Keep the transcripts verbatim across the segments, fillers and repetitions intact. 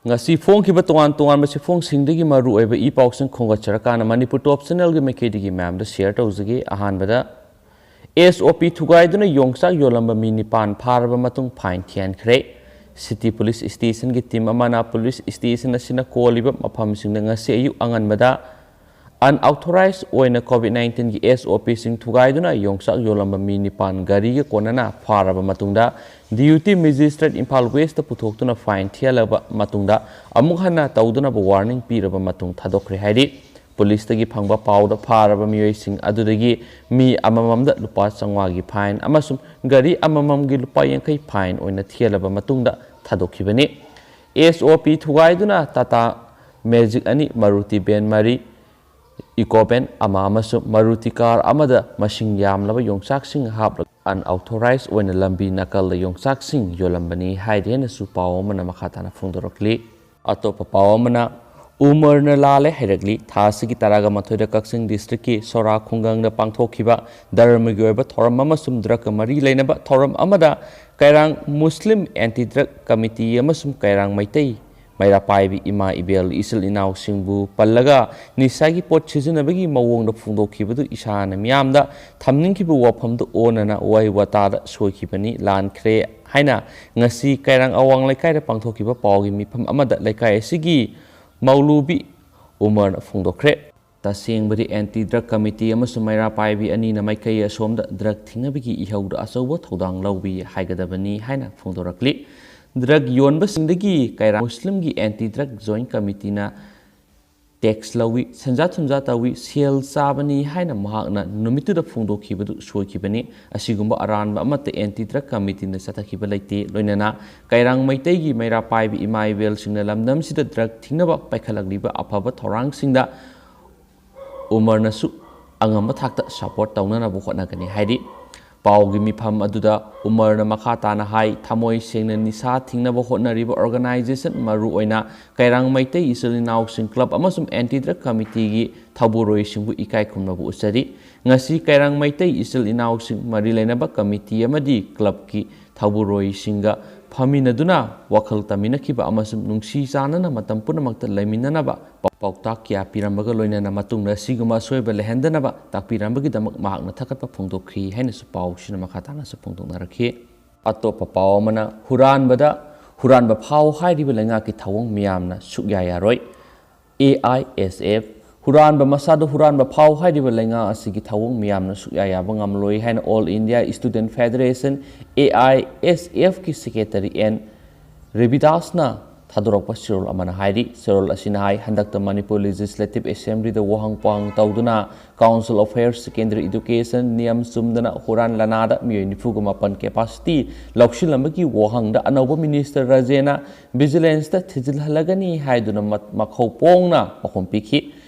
ꯉꯁꯤ ꯐꯣꯡꯈꯤꯕ ꯇꯣꯉꯥꯟ ꯇꯣꯉꯥꯟꯕ ꯆꯦꯐꯣꯡꯁꯤꯡꯗꯒꯤ ꯃꯔꯨꯑꯣꯏꯕ ꯏ ꯄꯥꯎꯁꯤꯡ ꯈꯣꯝꯒꯠꯆꯔꯀꯥꯟꯗ ꯃꯅꯤꯄꯨꯔ ꯇꯣꯞ ꯆꯦꯅꯦꯜꯒꯤ ꯃꯥꯏꯀꯩꯗꯒꯤ ꯃꯌꯥꯝꯗ ꯁꯤꯌꯔ ꯇꯧꯖꯒꯦ꯫ ꯑꯍꯥꯟꯕꯗ, ꯑꯦꯁ ꯑꯣ ꯄꯤ ꯊꯨꯒꯥꯏꯗꯨꯅ ꯌꯣꯡꯆꯥꯛ ꯌꯣꯜꯂꯝꯕ ꯃꯤ ꯅꯤꯄꯥꯟ ꯐꯥꯔꯕ ꯃꯇꯨꯡ ꯐꯥꯏꯟ ꯊꯤꯍꯟꯈ꯭ꯔꯦ꯫ ꯁꯤꯇꯤ ꯄꯨꯂꯤꯁ ꯁ꯭ꯇꯦꯁꯟꯒꯤ ꯇꯤꯝ ꯑꯃꯅ ꯄꯨꯂꯤꯁ ꯁ꯭ꯇꯦꯁꯟ ꯑꯁꯤꯅ ꯀꯣꯜꯂꯤꯕ ꯃꯐꯝꯁꯤꯡꯗ ꯉꯁꯤ ꯑꯌꯨꯛ ꯑꯉꯟꯕꯗ ꯑꯟꯑꯣꯊꯣꯔꯥꯏꯖ ꯑꯣꯏꯅ ꯀꯣꯚꯤꯗ ꯅꯥꯏꯟꯇꯤꯟꯒꯤ ꯑꯦꯁ ꯑꯣ ꯄꯤꯁꯤꯡ ꯊꯨꯒꯥꯏꯗꯨꯅ ꯌꯣꯡꯆꯥꯛ ꯌꯣꯜꯂꯝꯕ ꯃꯤ ꯅꯤꯄꯥꯟ ꯒꯥꯔꯤꯒ ꯀꯣꯟꯅꯅ ꯐꯥꯔꯕ ꯃꯇꯨꯡꯗ ꯗꯤꯌꯨꯇꯤ ꯃꯦꯖꯤꯁꯇ꯭ꯔꯦꯠ ꯏꯝꯐꯥꯜ ꯋꯦꯁꯇ ꯄꯨꯊꯣꯛꯇꯨꯅ ꯐꯥꯏꯟ ꯊꯤꯍꯜꯂꯕ ꯃꯇꯨꯡꯗ ꯑꯃꯨꯛ ꯍꯟꯅ ꯇꯧꯗꯅꯕ ꯋꯥꯔꯅꯤꯡ ꯄꯤꯔꯕ ꯃꯇꯨꯡ ꯊꯥꯗꯣꯛꯈ꯭ꯔꯦ ꯍꯥꯏꯔꯤ꯫ ꯄꯨꯂꯤꯁꯇꯒꯤ ꯐꯪꯕ ꯄꯥꯎꯗ ꯐꯥꯔꯕ ꯃꯤꯑꯣꯏꯁꯤꯡ ꯑꯗꯨꯗꯒꯤ ꯃꯤ ꯑꯃꯃꯝꯗ ꯂꯨꯄꯥ ꯆꯥꯝꯃꯉꯥꯒꯤ ꯐꯥꯏꯟ ꯑꯃꯁꯨꯡ ꯒꯥꯔꯤ ꯑꯃꯃꯝꯒꯤ ꯂꯨꯄꯥ ꯌꯥꯡꯈꯩ ꯐꯥꯏꯟ ꯑꯣꯏꯅ ꯊꯤꯍꯜꯂꯕ ꯃꯇꯨꯡꯗ ꯊꯥꯗꯣꯛꯈꯤꯕꯅꯤ꯫ ꯑꯦꯁ ꯑꯣ ꯄꯤ ꯊꯨꯒꯥꯏꯗꯨꯅ ꯇꯥꯇꯥ ꯃꯦꯖꯤꯛ ꯑꯅꯤ, ꯃꯔꯨꯇꯤ ꯚꯦꯟ ꯃꯔꯤ, ꯏꯀꯣ ꯚꯦꯟ ꯑꯃ ꯑꯃꯁꯨꯡ ꯃꯔꯨꯇꯤ ꯀꯥꯔ ꯑꯃꯗ ꯃꯁꯤꯡ ꯌꯥꯝꯂꯕ ꯌꯣꯡꯆꯥꯛꯁꯤꯡ ꯍꯥꯞꯂꯒ ꯑꯟꯑꯣꯊꯣꯔꯥꯏꯖ ꯑꯣꯏꯅ ꯂꯝꯕꯤ ꯅꯥꯀꯜꯗ ꯌꯣꯡꯆꯥꯛꯁꯤꯡ ꯌꯣꯜꯂꯝꯕꯅꯤ ꯍꯥꯏꯔꯤ ꯍꯥꯏꯅꯁꯨ ꯄꯥꯎ ꯑꯃꯅ ꯃꯈꯥ ꯇꯥꯅ ꯐꯣꯡꯗꯣꯔꯛꯂꯤ꯫ ꯑꯇꯣꯞꯄ ꯄꯥꯎ ꯑꯃꯅ, ꯎꯃꯔꯅ ꯂꯥꯜꯂꯦ ꯍꯥꯏꯔꯛꯂꯤ꯫ ꯊꯥ ꯑꯁꯤꯒꯤ ꯇꯔꯥꯒ ꯃꯥꯊꯣꯏꯗ ꯀꯛꯆꯤꯡ ꯗꯤꯁꯇ꯭ꯔꯤꯛꯀꯤ ꯁꯣꯔꯥ ꯈꯨꯡꯒꯪꯗ ꯄꯥꯡꯊꯣꯛꯈꯤꯕ ꯙꯔꯃꯒꯤ ꯑꯣꯏꯕ ꯊꯧꯔꯝ ꯑꯃꯁꯨꯡ ꯗ꯭ꯔꯒꯀ ꯃꯔꯤ ꯂꯩꯅꯕ ꯊꯧꯔꯝ ꯑꯃꯗ ꯀꯩꯔꯥꯡ ꯃꯨꯁꯂꯤꯝ ꯑꯦꯟꯇꯤ ꯗ꯭ꯔꯒ ꯀꯃꯤꯇꯤ ꯑꯃꯁꯨꯡ ꯀꯩꯔꯥꯡ ꯃꯩꯇꯩ ꯃꯩꯔꯥ ꯄꯥꯏꯕꯤ ꯏꯃꯥ ꯏꯕꯦꯜ ꯏꯆꯤꯜ ꯏꯅꯥꯎꯁꯤꯡꯕꯨ ꯄꯜꯂꯒ ꯅꯤꯁꯥꯒꯤ ꯄꯣꯠ ꯁꯤꯖꯤꯟꯅꯕꯒꯤ ꯃꯑꯣꯡꯗ ꯐꯣꯡꯗꯣꯛꯈꯤꯕꯗꯨ ꯏꯁꯥꯅ ꯃꯤꯌꯥꯝꯗ ꯊꯝꯅꯤꯡꯈꯤꯕ ꯋꯥꯐꯝꯗꯨ ꯑꯣꯟꯅꯅ ꯋꯥꯍꯩ ꯋꯥꯇꯥꯗ ꯁꯣꯏꯈꯤꯕꯅꯤ, ꯂꯥꯟꯈ꯭ꯔꯦ ꯍꯥꯏꯅ ꯉꯁꯤ ꯀꯩꯔꯥꯡ ꯑꯋꯥꯡ ꯂꯩꯀꯥꯏꯗ ꯄꯥꯡꯊꯣꯛꯈꯤꯕ ꯄꯥꯎꯒꯤ ꯃꯤꯐꯝ ꯑꯃꯗ ꯂꯩꯀꯥꯏ ꯑꯁꯤꯒꯤ ꯃꯧꯂꯨꯕꯤ ꯎꯃꯔꯅ ꯐꯣꯡꯗꯣꯛꯈ꯭ꯔꯦ꯫ ꯇꯁꯦꯡꯕꯗꯤ ꯑꯦꯟꯇꯤ ꯗ꯭ꯔꯒ ꯀꯃꯤꯇꯤ ꯑꯃꯁꯨꯡ ꯃꯩꯔꯥ ꯄꯥꯏꯕꯤ ꯑꯅꯤꯅ ꯃꯥꯏꯀꯩ ꯑꯁꯣꯝꯗ ꯗ꯭ꯔꯒ ꯊꯤꯡꯅꯕꯒꯤ ꯏꯍꯧꯗ ꯑꯆꯧꯕ ꯊꯧꯗꯥꯡ ꯂꯧꯏ ꯍꯥꯏꯒꯗꯕꯅꯤ ꯍꯥꯏꯅ ꯐꯣꯡꯗꯣꯔꯛꯂꯤ꯫ ꯗ꯭ꯔꯒ ꯌꯣꯟꯕꯁꯤꯡꯗꯒꯤ ꯀꯩꯔꯥꯡ ꯃꯨꯁꯂꯤꯝꯒꯤ ꯑꯦꯟꯇꯤ ꯗ꯭ꯔꯒ ꯖꯣꯏꯟꯠ ꯀꯃꯤꯇꯤꯅ ꯇꯦꯛꯁ ꯂꯧꯏ, ꯁꯦꯟꯖꯥ ꯊꯨꯝꯖꯥ ꯇꯧꯏ, ꯁꯦꯜ ꯆꯥꯕꯅꯤ ꯍꯥꯏꯅ ꯃꯍꯥꯛꯅ ꯅꯨꯃꯤꯠꯇꯨꯗ ꯐꯣꯡꯗꯣꯛꯈꯤꯕꯗꯨ ꯁꯣꯏꯈꯤꯕꯅꯤ꯫ ꯑꯁꯤꯒꯨꯝꯕ ꯑꯔꯥꯟꯕ ꯑꯃꯠꯇ ꯑꯦꯟꯇꯤ ꯗ꯭ꯔꯒ ꯀꯃꯤꯇꯤꯅ ꯆꯠꯊꯈꯤꯕ ꯂꯩꯇꯦ꯫ ꯂꯣꯏꯅꯅ ꯀꯩꯔꯥꯡ ꯃꯩꯇꯩꯒꯤ ꯃꯩꯔꯥ ꯄꯥꯏꯕꯤ ꯏꯃꯥ ꯏꯕꯦꯜꯁꯤꯡꯅ ꯂꯝꯗꯝꯁꯤꯗ ꯗ꯭ꯔꯒ ꯊꯤꯡꯅꯕ ꯄꯥꯏꯈꯠꯂꯛꯂꯤꯕ ꯑꯐꯕ ꯊꯧꯔꯥꯡꯁꯤꯡꯗ ꯎꯃꯔꯅꯁꯨ ꯑꯉꯝꯕ ꯊꯥꯛꯇ ꯁꯄꯣꯔꯠ ꯇꯧꯅꯅꯕ ꯍꯣꯠꯅꯒꯅꯤ ꯍꯥꯏꯔꯤ꯫ ꯄꯥꯎꯒꯤ ꯃꯤꯐꯝ ꯑꯗꯨꯗ ꯎꯃꯔꯅ ꯃꯈꯥ ꯇꯥꯅ ꯍꯥꯏ, ꯊꯃꯣꯏ ꯁꯦꯡꯅ ꯅꯤꯁꯥ ꯊꯤꯡꯅꯕ ꯍꯣꯠꯅꯔꯤꯕ ꯑꯣꯔꯒꯅꯥꯏꯖꯦꯁꯟ, ꯃꯔꯨꯑꯣꯏꯅ ꯀꯩꯔꯥꯡ ꯃꯩꯇꯩ ꯏꯆꯤꯜ ꯏꯅꯥꯎꯁꯤꯡ ꯀ꯭ꯂꯕ ꯑꯃꯁꯨꯡ ꯑꯦꯟꯇꯤ ꯗ꯭ꯔꯒ ꯀꯃꯤꯇꯤꯒꯤ ꯊꯧꯕꯨꯔꯣꯏꯁꯤꯡꯕꯨ ꯏꯀꯥꯏ ꯈꯨꯝꯅꯕ ꯎꯠꯆꯔꯤ꯫ ꯉꯁꯤ ꯀꯩꯔꯥꯡ ꯃꯩꯇꯩ ꯏꯆꯤꯜ ꯏꯅꯥꯎꯁꯤꯡ, ꯃꯔꯤ ꯂꯩꯅꯕ ꯀꯃꯤꯇꯤ ꯑꯃꯗꯤ ꯀ꯭ꯂꯕꯀꯤ ꯊꯧꯕꯨꯔꯣꯏꯁꯤꯡꯒ ꯐꯝꯃꯤꯟꯅꯗꯨꯅ ꯋꯥꯈꯜ ꯇꯝꯃꯤꯟꯅꯈꯤꯕ ꯑꯃꯁꯨꯡ ꯅꯨꯡꯁꯤ ꯆꯥꯟꯅꯅ ꯃꯇꯝ ꯄꯨꯝꯅꯃꯛꯇ ꯂꯩꯃꯤꯟꯅꯅꯕ ꯄꯥꯎ-, ꯄꯥꯎꯇꯥꯛ ꯀꯌꯥ ꯄꯤꯔꯝꯕꯒ ꯂꯣꯏꯅꯅ ꯃꯇꯨꯡꯗ ꯑꯁꯤꯒꯨꯝꯕ ꯑꯁꯣꯏꯕ ꯂꯩꯍꯟꯗꯅꯕ ꯇꯥꯛꯄꯤꯔꯝꯕꯒꯤꯗꯃꯛ ꯃꯍꯥꯛꯅ ꯊꯥꯒꯠꯄ ꯐꯣꯡꯗꯣꯛꯈꯤ ꯍꯥꯏꯅꯁꯨ ꯄꯥꯎꯁꯤꯅ ꯃꯈꯥ ꯇꯥꯅꯁꯨ ꯐꯣꯡꯗꯣꯛꯅꯔꯛꯈꯤ꯫ ꯑꯇꯣꯞꯄ ꯄꯥꯎ ꯑꯃꯅ, ꯍꯨꯔꯥꯟꯕꯗ, ꯍꯨꯔꯥꯟꯕ ꯐꯥꯎ ꯍꯥꯏꯔꯤꯕ ꯂꯩꯉꯥꯛꯀꯤ ꯊꯧꯑꯣꯡ ꯃꯤꯌꯥꯝꯅ ꯁꯨꯛꯌꯥ ꯌꯥꯔꯣꯏ꯫ ꯑꯦ ꯑꯥꯏ ꯑꯦꯁ ꯑꯦꯐ, ꯍꯨꯔꯥꯟꯕ ꯃꯁꯥꯗ ꯍꯨꯔꯥꯟꯕ ꯐꯥꯎ ꯍꯥꯏꯔꯤꯕ ꯂꯩꯉꯥꯛ ꯑꯁꯤꯒꯤ ꯊꯧꯑꯣꯡ ꯃꯤꯌꯥꯝꯅ ꯁꯨꯛꯌꯥ ꯌꯥꯕ ꯉꯝꯂꯣꯏ ꯍꯥꯏꯅ All India Student Federation, A I S F ꯀꯤ secretary N ꯔꯕꯤꯗꯥꯁꯅ ꯊꯥꯗꯣꯔꯛꯄ ꯆꯦꯔꯣꯜ ꯑꯃꯅ ꯍꯥꯏꯔꯤ꯫ ꯆꯦꯔꯣꯜ ꯑꯁꯤꯅ ꯍꯥꯏ, ꯍꯟꯗꯛꯇ ꯃꯅꯤꯄꯨꯔ Legislative Assemblyꯗ ꯋꯥꯍꯪ ꯄꯥꯎꯍꯪ ꯇꯧꯗꯨꯅ Council of Higher Secondary Education ꯅꯤꯌꯝ ꯆꯨꯝꯗꯅ ꯍꯨꯔꯥꯟ ꯂꯅꯥꯗ ꯃꯤꯑꯣꯏ ꯅꯤꯐꯨꯒ ꯃꯥꯄꯟ capacity ꯂꯧꯁꯤꯜꯂꯝꯕꯒꯤ ꯋꯥꯍꯪꯗ ꯑꯅꯧꯕ minister ꯔꯥꯖꯦꯅ vigilanceꯇ ꯊꯤꯖꯤꯜꯍꯜꯂꯒꯅꯤ ꯍꯥꯏꯗꯨꯅ ꯃ-, ꯃꯈꯧ ꯄꯣꯡꯅ ꯄꯥꯎꯈꯨꯝ ꯄꯤꯈꯤ꯫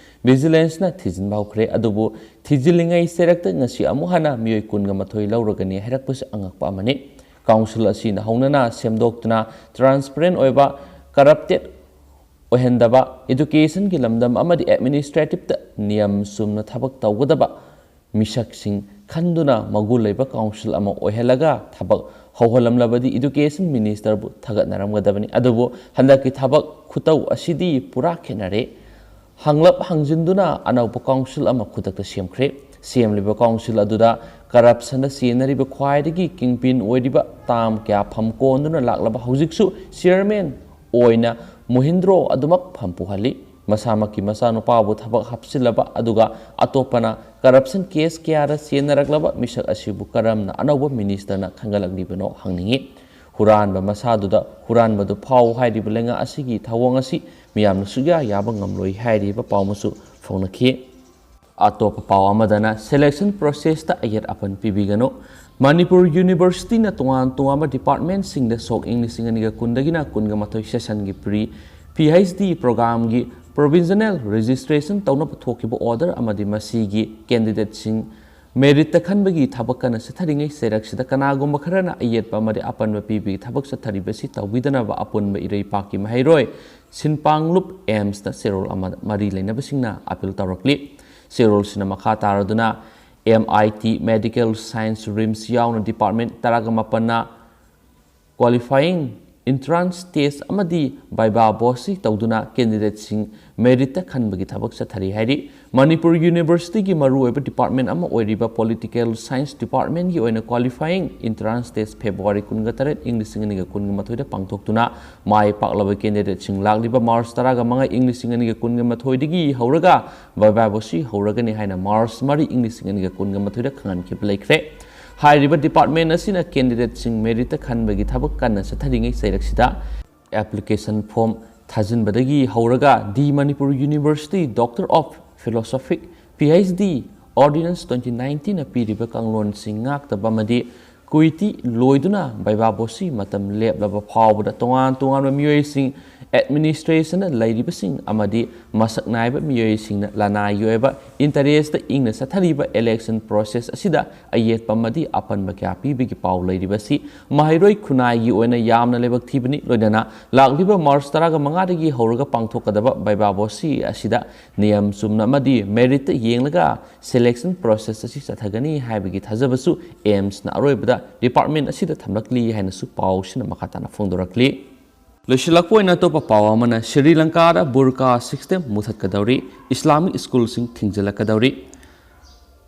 Vigilanceꯅ ꯊꯤꯖꯤꯟꯕ ꯍꯧꯈ꯭ꯔꯦ, ꯑꯗꯨꯕꯨ ꯊꯤꯖꯤꯜꯂꯤꯉꯩ ꯆꯩꯔꯛꯇ ꯉꯁꯤ ꯑꯃꯨꯛ ꯍꯟꯅ ꯃꯤꯑꯣꯏ ꯀꯨꯟꯒ ꯃꯥꯊꯣꯏ ꯂꯧꯔꯒꯅꯤ ꯍꯥꯏꯔꯛꯄꯁꯤ ꯑꯉꯛꯄ ꯑꯃꯅꯤ꯫ Council ꯑꯁꯤꯅ ꯍꯧꯅꯅ ꯁꯦꯝꯗꯣꯛꯇꯨꯅ transparent ꯑꯣꯏꯕ, corrupted ꯑꯣꯏꯍꯟꯗꯕ, educationꯒꯤ ꯂꯝꯗꯝ ꯑꯃꯗꯤ administrativeꯇ ꯅꯤꯌꯝ ꯆꯨꯝꯅ ꯊꯕꯛ ꯇꯧꯒꯗꯕ ꯃꯤꯁꯛꯁꯤꯡ ꯈꯟꯗꯨꯅ ꯃꯒꯨꯟ ꯂꯩꯕ council ꯑꯃ ꯑꯣꯏꯍꯜꯂꯒ ꯊꯕꯛ ꯍꯧꯍꯜꯂꯝꯂꯕꯗꯤ education ministerꯕꯨ ꯊꯥꯒꯠꯅꯔꯝꯒꯗꯕꯅꯤ꯫ ꯑꯗꯨꯕꯨ ꯍꯟꯗꯛꯀꯤ ꯊꯕꯛ ꯈꯨꯇꯧ ꯑꯁꯤꯗꯤ ꯄꯨꯔꯥ ꯈꯦꯠꯅꯔꯦ꯫ ꯍꯪꯂꯞ ꯍꯪꯖꯤꯟꯗꯨꯅ ꯑꯅꯧꯕ council ꯑꯃ ꯈꯨꯗꯛꯇ ꯁꯦꯝꯈ꯭ꯔꯦ꯫ ꯁꯦꯝꯂꯤꯕ council ꯑꯗꯨꯗ corruptionꯗ ꯆꯦꯟꯅꯔꯤꯕ ꯈ꯭ꯋꯥꯏꯗꯒꯤ kingpin ꯑꯣꯏꯔꯤꯕ term ꯀꯌꯥ ꯐꯝ ꯀꯣꯟꯗꯨꯅ ꯂꯥꯛꯂꯕ ꯍꯧꯖꯤꯛꯁꯨ chairman ꯑꯣꯏꯅ ꯃꯣꯍꯤꯟꯗ꯭ꯔꯣ ꯑꯗꯨꯃꯛ ꯐꯝ ꯄꯨꯍꯜꯂꯤ꯫ ꯃꯁꯥꯃꯛꯀꯤ ꯃꯆꯥꯅꯨꯄꯥꯕꯨ ꯊꯕꯛ ꯍꯥꯞꯆꯤꯜꯂꯕ ꯑꯗꯨꯒ ꯑꯇꯣꯞꯄꯅ corruption case ꯀꯌꯥꯗ ꯆꯦꯟꯅꯔꯛꯂꯕ ꯃꯤꯁꯛ ꯑꯁꯤꯕꯨ ꯀꯔꯝꯅ ꯑꯅꯧꯕ ministerꯅ ꯈꯟꯒꯠꯂꯛꯂꯤꯕꯅꯣ ꯍꯪꯅꯤꯡꯏ꯫ ꯍꯨꯔꯥꯟꯕ ꯃꯁꯥꯗꯨꯗ ꯍꯨꯔꯥꯟꯕꯗꯨ ꯐꯥꯎ ꯍꯥꯏꯔꯤꯕ ꯂꯩꯉꯥꯛ ꯑꯁꯤꯒꯤ ꯊꯧꯑꯣꯡ ꯑꯁꯤ ꯃꯤꯌꯥꯝꯅ ꯁꯨꯛꯌꯥ ꯌꯥꯕ ꯉꯝꯂꯣꯏ ꯍꯥꯏꯔꯤꯕ ꯄꯥꯎ ꯑꯃꯁꯨ ꯐꯣꯡꯅꯈꯤ꯫ ꯑꯇꯣꯞꯄ ꯄꯥꯎ ꯑꯃꯗꯅ selection processꯇ ꯑꯌꯦꯠ ꯑꯄꯟ ꯄꯤꯕꯤꯒꯅꯨ꯫ ꯃꯅꯤꯄꯨꯔ Universityꯅ ꯇꯣꯉꯥꯟ ꯇꯣꯉꯥꯟꯕ departmentꯁꯤꯡꯗ ꯁꯣꯛ ꯏꯪ ꯂꯤꯁꯤꯡ ꯑꯅꯤꯒ ꯀꯨꯟꯗꯒꯤꯅ ꯀꯨꯟꯒ ꯃꯥꯊꯣꯏ sessionꯒꯤ pre PhD programꯒꯤ provisional registration ꯇꯧꯅꯕ ꯊꯣꯛꯈꯤꯕ order ꯑꯃꯗꯤ ꯃꯁꯤꯒꯤ candidateꯁꯤꯡ meritꯇ ꯈꯟꯕꯒꯤ ꯊꯕꯛ ꯀꯟꯅ ꯆꯠꯊꯔꯤꯉꯩ ꯆꯩꯔꯛꯁꯤꯗ ꯀꯅꯥꯒꯨꯝꯕ ꯈꯔꯅ ꯑꯌꯦꯠꯄ ꯑꯃꯗꯤ ꯑꯄꯟꯕ ꯄꯤꯕꯒꯤ ꯊꯕꯛ ꯆꯠꯊꯔꯤꯕꯁꯤ ꯇꯧꯕꯤꯗꯅꯕ ꯑꯄꯨꯟꯕ ꯏꯔꯩꯄꯥꯛꯀꯤ ꯃꯍꯩꯔꯣꯏ ꯁꯤꯟꯄꯥꯡꯂꯨꯞ ꯑꯦꯝꯁꯅ ꯆꯦꯔꯣꯜ ꯑꯃꯗ ꯃꯔꯤ ꯂꯩꯅꯕꯁꯤꯡꯅ appeal ꯇꯧꯔꯛꯂꯤ꯫ ꯆꯦꯔꯣꯜꯁꯤꯅ ꯃꯈꯥ ꯇꯥꯔꯗꯨꯅ M I T, Medical Science, RIMS ꯌꯥꯎꯅ department ꯇꯔꯥꯒ ꯃꯥꯄꯟꯅ qualifying entrance test ꯑꯃꯗꯤ viva voce ꯇꯧꯗꯨꯅ candidateꯁꯤꯡ meritꯇ ꯈꯟꯕꯒꯤ ꯊꯕꯛ ꯆꯠꯊꯔꯤ ꯍꯥꯏꯔꯤ꯫ ꯃꯅꯤꯄꯨꯔ Universityꯒꯤ ꯃꯔꯨꯑꯣꯏꯕ department ꯑꯃ ꯑꯣꯏꯔꯤꯕ Political Science Departmentꯀꯤ ꯑꯣꯏꯅ qualifying entrance test February ꯀꯨꯟꯒ ꯇꯔꯦꯠ, ꯏꯪ ꯂꯤꯁꯤꯡ ꯑꯅꯤꯒ ꯀꯨꯟꯒ ꯃꯥꯊꯣꯏꯗ ꯄꯥꯡꯊꯣꯛꯇꯨꯅ ꯃꯥꯏ ꯄꯥꯛꯂꯕ candidateꯁꯤꯡ ꯂꯥꯛꯂꯤꯕ March ꯇꯔꯥꯒ ꯃꯉꯥ, ꯏꯪ ꯂꯤꯁꯤꯡ ꯑꯅꯤꯒ ꯀꯨꯟꯒ ꯃꯥꯊꯣꯏꯗꯒꯤ ꯍꯧꯔꯒ viva voce ꯍꯧꯔꯒꯅꯤ ꯍꯥꯏꯅ March ꯃꯔꯤ, ꯏꯪ ꯂꯤꯁꯤꯡ ꯑꯅꯤꯒ ꯀꯨꯟꯒ ꯃꯥꯊꯣꯏꯗ ꯈꯪꯍꯟꯈꯤꯕ ꯂꯩꯈ꯭ꯔꯦ꯫ ꯍꯥꯏꯔꯤꯕ department ꯑꯁꯤꯅ candidateꯁꯤꯡ meritꯇ ꯈꯟꯕꯒꯤ ꯊꯕꯛ ꯀꯟꯅ ꯆꯠꯊꯔꯤꯉꯩ ꯆꯩꯔꯛꯁꯤꯗ application form ꯊꯥꯖꯤꯟꯕꯗꯒꯤ ꯍꯧꯔꯒ The Manipur University Doctor of Philosophy, PhD, Ordinance twenty nineteenꯅ ꯄꯤꯔꯤꯕ ꯀꯥꯡꯂꯣꯟꯁꯤꯡ ꯉꯥꯛꯇꯕ ꯑꯃꯗꯤ ꯀꯨꯏꯇꯤ ꯂꯣꯏꯗꯨꯅ viva voce ꯃꯇꯝ ꯂꯦꯞꯂꯕ ꯐꯥꯎꯕꯗ ꯇꯣꯉꯥꯟ ꯇꯣꯉꯥꯟꯕ ꯃꯤꯑꯣꯏꯁꯤꯡ, administrationꯗ ꯂꯩꯔꯤꯕꯁꯤꯡ ꯑꯃꯗꯤ ꯃꯁꯛ ꯅꯥꯏꯕ ꯃꯤꯑꯣꯏꯁꯤꯡꯅ ꯂꯅꯥꯏꯒꯤ ꯑꯣꯏꯕ interestꯇ ꯏꯪꯅ ꯆꯠꯊꯔꯤꯕ election process ꯑꯁꯤꯗ ꯑꯌꯦꯠꯄ ꯑꯃꯗꯤ ꯑꯄꯟꯕ ꯀꯌꯥ ꯄꯤꯕꯒꯤ ꯄꯥꯎ ꯂꯩꯔꯤꯕꯁꯤ ꯃꯍꯩꯔꯣꯏ ꯈꯨꯟꯅꯥꯏꯒꯤ ꯑꯣꯏꯅ ꯌꯥꯝꯅ ꯂꯥꯏꯕꯛ ꯊꯤꯕꯅꯤ꯫ ꯂꯣꯏꯅꯅ ꯂꯥꯛꯂꯤꯕ March ꯇꯔꯥꯒ ꯃꯉꯥꯗꯒꯤ ꯍꯧꯔꯒ ꯄꯥꯡꯊꯣꯛꯀꯗꯕ viva voce ꯑꯁꯤꯗ ꯅꯤꯌꯝ ꯆꯨꯝꯅ ꯑꯃꯗꯤ meritꯇ ꯌꯦꯡꯂꯒ selection process ꯑꯁꯤ ꯆꯠꯊꯒꯅꯤ ꯍꯥꯏꯕꯒꯤ ꯊꯥꯖꯕꯁꯨ AIIMSꯅ ꯑꯔꯣꯏꯕꯗ department ꯑꯁꯤꯗ ꯊꯝꯂꯛꯂꯤ ꯍꯥꯏꯅꯁꯨ ꯄꯥꯎꯁꯤꯅ ꯃꯈꯥ ꯇꯥꯅ ꯐꯣꯡꯗꯣꯔꯛꯂꯤ꯫ ꯂꯣꯏꯁꯤꯜꯂꯛꯄ ꯑꯣꯏꯅ ꯑꯇꯣꯞꯄ ꯄꯥꯎ ꯑꯃꯅ ꯁ꯭ꯔꯤ ꯂꯪꯀꯥꯗ burqa system ꯃꯨꯊꯠꯀꯗꯧꯔꯤ, Islamic schoolꯁꯤꯡ ꯊꯤꯡꯖꯤꯜꯂꯛꯀꯗꯧꯔꯤ꯫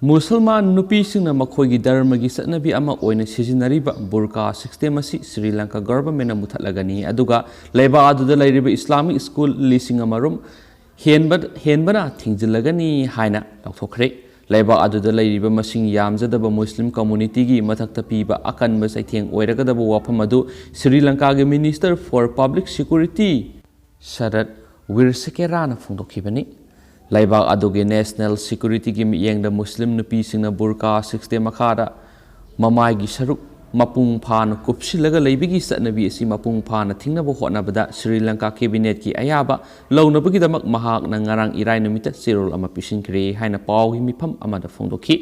ꯃꯨꯁꯜꯃꯥꯟ ꯅꯨꯄꯤꯁꯤꯡꯅ ꯃꯈꯣꯏꯒꯤ ꯙꯔꯃꯒꯤ ꯆꯠꯅꯕꯤ ꯑꯃ ꯑꯣꯏꯅ ꯁꯤꯖꯤꯟꯅꯔꯤꯕ burqa system ꯑꯁꯤ ꯁ꯭ꯔꯤ ꯂꯪꯀꯥ governmentꯅ ꯃꯨꯊꯠꯂꯒꯅꯤ, ꯑꯗꯨꯒ ꯂꯩꯕꯥꯛ ꯑꯗꯨꯗ ꯂꯩꯔꯤꯕ Islamic school ꯂꯤꯁꯤꯡ ꯑꯃꯔꯣꯝ ꯍꯦꯟꯕ, ꯍꯦꯟꯕꯅ ꯊꯤꯡꯖꯤꯜꯂꯒꯅꯤ ꯍꯥꯏꯅ ꯂꯥꯎꯊꯣꯛꯈ꯭ꯔꯦ꯫ ꯂꯩꯕꯥꯛ ꯑꯗꯨꯗ ꯂꯩꯔꯤꯕ ꯃꯁꯤꯡ ꯌꯥꯝꯖꯗꯕ ꯃꯨꯁꯂꯤꯝ communityꯒꯤ ꯃꯊꯛꯇ ꯄꯤꯕ ꯑꯀꯟꯕ ꯆꯩꯊꯦꯡ ꯑꯣꯏꯔꯒꯗꯕ ꯋꯥꯐꯝ ꯑꯗꯨ Shri ꯂꯪꯀꯥꯒꯤ Minister for Public Security ꯁꯔꯠ ꯋꯤꯔꯁꯦꯀꯦꯔꯥꯅ ꯐꯣꯡꯗꯣꯛꯈꯤꯕꯅꯤ꯫ ꯂꯩꯕꯥꯛ ꯑꯗꯨꯒꯤ national securityꯒꯤ ꯃꯤꯠꯌꯦꯡꯗ ꯃꯨꯁꯂꯤꯝ ꯅꯨꯄꯤꯁꯤꯡꯅ burqa system ꯃꯈꯥꯗ ꯃꯃꯥꯏꯒꯤ ꯁꯔꯨꯛ ꯃꯄꯨꯡ ꯐꯥꯅ ꯀꯨꯞꯁꯤꯜꯂꯒ ꯂꯩꯕꯒꯤ ꯆꯠꯅꯕꯤ ꯑꯁꯤ ꯃꯄꯨꯡ ꯐꯥꯅ ꯊꯤꯡꯅꯕ ꯍꯣꯠꯅꯕꯗ ꯁ꯭ꯔꯤ ꯂꯪꯀꯥ cabinetꯀꯤ ꯑꯌꯥꯕ ꯂꯧꯅꯕꯒꯤꯗꯃꯛ ꯃꯍꯥꯛꯅ ꯉꯔꯥꯡ ꯏꯔꯥꯏ ꯅꯨꯃꯤꯠꯇ ꯆꯦꯔꯣꯜ ꯑꯃ ꯄꯤꯁꯤꯟꯈ꯭ꯔꯦ ꯍꯥꯏꯅ ꯄꯥꯎꯒꯤ ꯃꯤꯐꯝ ꯑꯃꯗ ꯐꯣꯡꯗꯣꯛꯈꯤ꯫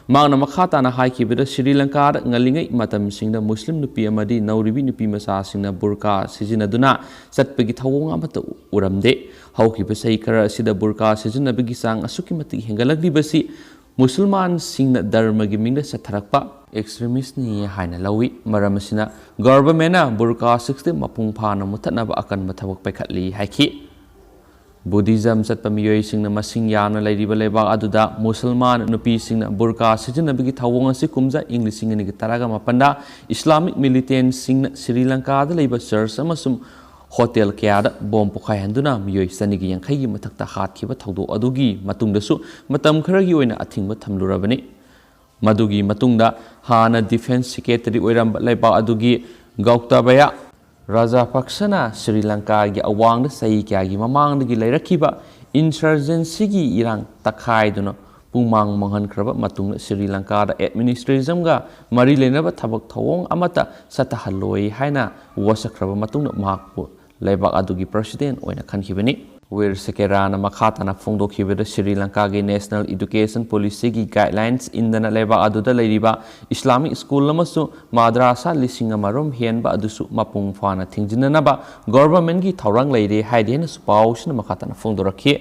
ꯃꯍꯥꯛꯅ ꯃꯈꯥ ꯇꯥꯅ ꯍꯥꯏꯈꯤꯕꯗ, ꯁ꯭ꯔꯤ ꯂꯪꯀꯥꯗ ꯉꯜꯂꯤꯉꯩ ꯃꯇꯝꯁꯤꯡꯗ ꯃꯨꯁꯂꯤꯝ ꯅꯨꯄꯤ ꯑꯃꯗꯤ ꯅꯧꯔꯤꯕꯤ ꯅꯨꯄꯤ ꯃꯆꯥꯁꯤꯡꯅ burqa ꯁꯤꯖꯤꯟꯅꯗꯨꯅ ꯆꯠꯄꯒꯤ ꯊꯧꯑꯣꯡ ꯑꯃꯠꯇ ꯎꯔꯝꯗꯦ꯫ ꯍꯧꯈꯤꯕ ꯆꯍꯤ ꯈꯔ ꯑꯁꯤꯗ burqa ꯁꯤꯖꯤꯟꯅꯕꯒꯤ ꯆꯥꯡ ꯑꯁꯨꯛꯀꯤ ꯃꯇꯤꯛ ꯍꯦꯟꯒꯠꯂꯛꯂꯤꯕꯁꯤ ꯃꯨꯁꯜꯃꯥꯟꯁꯤꯡꯅ ꯙꯔꯃꯒꯤ ꯃꯤꯡꯗ ꯆꯠꯊꯔꯛꯄ ꯑꯦꯛꯁꯇ꯭ꯔꯤꯃꯤꯁꯅꯤ ꯍꯥꯏꯅ ꯂꯧꯏ꯫ ꯃꯔꯝ ꯑꯁꯤꯅ ꯒꯚꯔꯟꯃꯦꯟꯠꯅ ꯕꯨꯔꯀꯥ ꯁꯤꯁꯇꯦꯝ ꯃꯄꯨꯡ ꯐꯥꯅ ꯃꯨꯊꯠꯅꯕ ꯑꯀꯟꯕ ꯊꯕꯛ ꯄꯥꯏꯈꯠꯂꯤ ꯍꯥꯏꯈꯤ꯫ ꯕꯨꯙꯤꯖꯝ ꯆꯠꯄ ꯃꯤꯑꯣꯏꯁꯤꯡꯅ ꯃꯁꯤꯡ ꯌꯥꯝꯅ ꯂꯩꯔꯤꯕ ꯂꯩꯕꯥꯛ ꯑꯗꯨꯗ ꯃꯨꯁꯜꯃꯥꯟ ꯅꯨꯄꯤꯁꯤꯡꯅ ꯕꯨꯔꯀꯥ ꯁꯤꯖꯤꯟꯅꯕꯒꯤ ꯊꯧꯑꯣꯡ ꯑꯁꯤ ꯀꯨꯝꯖꯥ ꯏꯪ ꯂꯤꯁꯤꯡ ꯑꯅꯤꯒ ꯇꯔꯥꯒ ꯃꯥꯄꯟꯗ ꯏꯁꯂꯥꯃꯤꯛ ꯃꯤꯂꯤꯇꯦꯟꯠꯁꯤꯡꯅ ꯁ꯭ꯔꯤ ꯂꯪꯀꯥꯗ ꯂꯩꯕ ꯆꯔꯆ ꯑꯃꯁꯨꯡ ꯍꯣꯇꯦꯜ ꯀꯌꯥꯗ ꯕꯣꯝ ꯄꯣꯈꯥꯏꯍꯟꯗꯨꯅ ꯃꯤꯑꯣꯏ ꯆꯅꯤꯒꯤ ꯌꯥꯡꯈꯩꯒꯤ ꯃꯊꯛꯇ ꯍꯥꯠꯈꯤꯕ ꯊꯧꯗꯣꯛ ꯑꯗꯨꯒꯤ ꯃꯇꯨꯡꯗꯁꯨ ꯃꯇꯝ ꯈꯔꯒꯤ ꯑꯣꯏꯅ ꯑꯊꯤꯡꯕ ꯊꯝꯂꯨꯔꯕꯅꯤ꯫ ꯃꯗꯨꯒꯤ ꯃꯇꯨꯡꯗ ꯍꯥꯟꯅ ꯗꯤꯐꯦꯟꯁ ꯁꯦꯀ꯭ꯔꯦꯇꯔꯤ ꯑꯣꯏꯔꯝꯕ ꯂꯩꯕꯥꯛ ꯑꯗꯨꯒꯤ ꯒꯧꯇꯥꯕꯌꯥ ꯔꯥꯖꯥꯄꯛꯁꯅ ꯁ꯭ꯔꯤ ꯂꯪꯀꯥꯒꯤ ꯑꯋꯥꯡꯗ ꯆꯍꯤ ꯀꯌꯥꯒꯤ ꯃꯃꯥꯡꯗꯒꯤ ꯂꯩꯔꯛꯈꯤꯕ ꯏꯟꯁꯔꯖꯦꯟꯁꯤꯒꯤ ꯏꯔꯥꯡ ꯇꯛꯈꯥꯏꯗꯨꯅ ꯄꯨꯡꯃꯥꯡ ꯃꯥꯡꯍꯟꯈ꯭ꯔꯕ ꯃꯇꯨꯡꯗ ꯁ꯭ꯔꯤ ꯂꯪꯀꯥꯗ ꯑꯦꯗꯃꯤꯅꯤꯁꯇ꯭ꯔꯤꯖꯝꯒ ꯃꯔꯤ ꯂꯩꯅꯕ ꯊꯕꯛ ꯊꯧꯑꯣꯡ ꯑꯃꯠꯇ ꯆꯠꯊꯍꯜꯂꯣꯏ ꯍꯥꯏꯅ ꯋꯥꯁꯛꯈ꯭ꯔꯕ ꯃꯇꯨꯡꯗ ꯃꯍꯥꯛꯄꯨ ꯂꯩꯕꯥꯛ ꯑꯗꯨꯒꯤ ꯄ꯭ꯔꯁꯤꯗꯦꯟꯠ ꯑꯣꯏꯅ ꯈꯟꯈꯤꯕꯅꯤ꯫ ꯋꯤꯔ ꯁꯦꯀꯦꯔꯥꯅ ꯃꯈꯥ ꯇꯥꯅ ꯐꯣꯡꯗꯣꯛꯈꯤꯕꯗ ꯁ꯭ꯔꯤ ꯂꯪꯀꯥꯒꯤ ꯅꯦꯁꯅꯦꯜ ꯏꯗꯨꯀꯦꯁꯟ ꯄꯣꯂꯤꯁꯤꯒꯤ ꯒꯥꯏꯗꯂꯥꯏꯟꯁ ꯏꯟꯗꯅ ꯂꯩꯕꯥꯛ ꯑꯗꯨꯗ ꯂꯩꯔꯤꯕ ꯏꯁꯂꯥꯃꯤꯛ ꯁ꯭ꯀꯨꯜ ꯑꯃꯁꯨꯡ ꯃꯥꯗ꯭ꯔꯥꯁꯥ ꯂꯤꯁꯤꯡ ꯑꯃ ꯔꯣꯝ ꯍꯦꯟꯕ ꯑꯗꯨꯁꯨ ꯃꯄꯨꯡ ꯐꯥꯅ ꯊꯤꯡꯖꯤꯟꯅꯅꯕ ꯒꯣꯚꯔꯟꯃꯦꯟꯠꯀꯤ ꯊꯧꯔꯥꯡ ꯂꯩꯔꯦ ꯍꯥꯏꯗꯦꯅꯁꯨ ꯄꯥꯎꯁꯤꯅ ꯃꯈꯥ ꯇꯥꯅ ꯐꯣꯡꯗꯣꯔꯛꯈꯤ꯫